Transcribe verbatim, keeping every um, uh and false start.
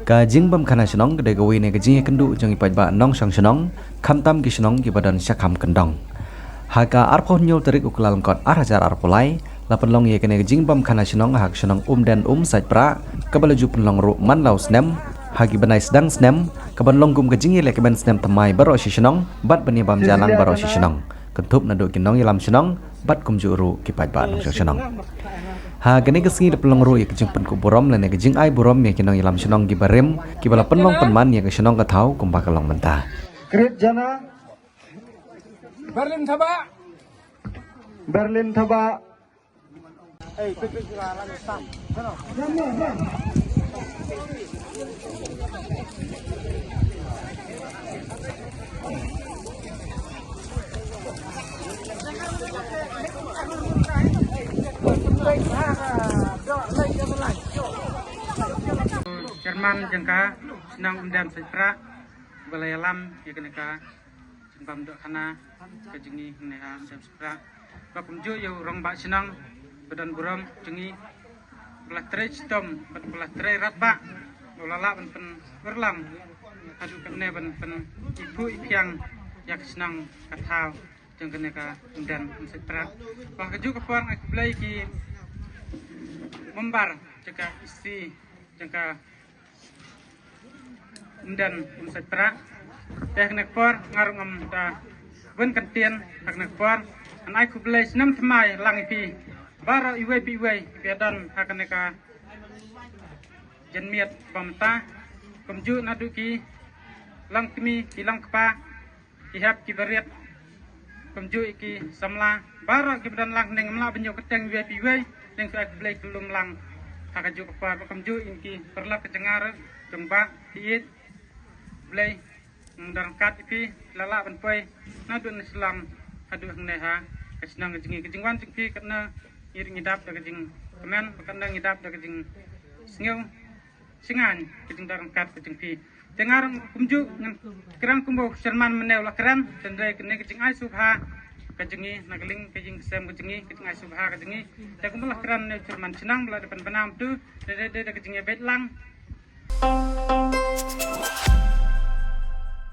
Ka jingbam khana shnong ka dei kawei na ka jingïakynduh jong ki paidbah nongshong shnong, khamtam ki shnong kiba don shakham kyndong. Ha ka arphew hynñiew tarik u Kyllalyngkot ar hajar arphew lai, la pynlong ïa kane ka jingbam khana shnong ha ka shnong Umden Umsaitprah, kaba la ju pynlong ruh man la u snem, ha ki bnai sdang snem, kaban long kum ka jingïalehkmen snem thymmai baroh shi shnong, bad ban ïabam jingïalang baroh shi shnong. Kynthup naduh ki nongïalam shnong, bad kumjuh ruh ki paidbah nongshong shnong. Ha kane ka sngi la pynlong ruh ïa ka jingpynkup burom lane ka jingai burom ïa ki nongïalam shnong kiba rim, kiba la pynlong pynman ïa ka shnong ka thaw kumba ka long mynta. Krit Jana. Berlin Thabah. Berlin Thabah. Chairman jong ka shnong Umden Umsaitprah, ba la ïalam ïa kane ka jingbam dohkhana ka jong ngi hangne ha Umden Umsaitprah. Ba kumjuh ïa u rangbah shnong ba don burom jong ngi, ba la trei shitom bad ba la trei radbah, ba la lah ban pynurlong haduh katne ban pynithuh ithiang ïa ka shnong ka thaw jong kane ka Umden Umsaitprah. Ba ha kajuh ka por nga ai khublei ki member jong ka E C jong ka Umden Umsaitprah. Te ha kane ka por nga ruh ngam da bun kyntien ha kane ka por. Ngan ai khublei snem thymmai lang ïa phi baroh iwei pa iwei kiba don ha kane ka janmiet ba mynta. Kumjuh naduh ki long kmie, ki long kpa, ki hep ki barit, kumjuh ïa ki samla baroh kiba don lang hangne, ngam lah ban ïoh kyrteng iwei pa iwei, te nga ai khublei khyllung lang ha kajuh ka por. Ba kumjuh ïa ki paralok ka jong nga ruh, jong bah, ki ïeit, khublei. Nga don ryngkat ïa phi, la lah ban poi naduh na Shillong haduh hangne ha ka shnong ka jong ngi. Ka jingwan jong phi katno ngi ruh ngi dap da ka jingkmen, ba katno ngi dap da ka jingsngew shngaiñ ka jingdon ryngkat ka jong phi. Te nga ruh kumjuh ngan kren kumba u chairman mynne u la kren, te hynrei kane ka jingai sngewbha ka jong ngi na ka liang ka ïing ka sem ka jong ngi, ka jingai sngewbha ka jong ngi. Te kumba la kren mynne u chairman shnong ba la dep pynbna mynta, te dei da ka jingïabeit lang.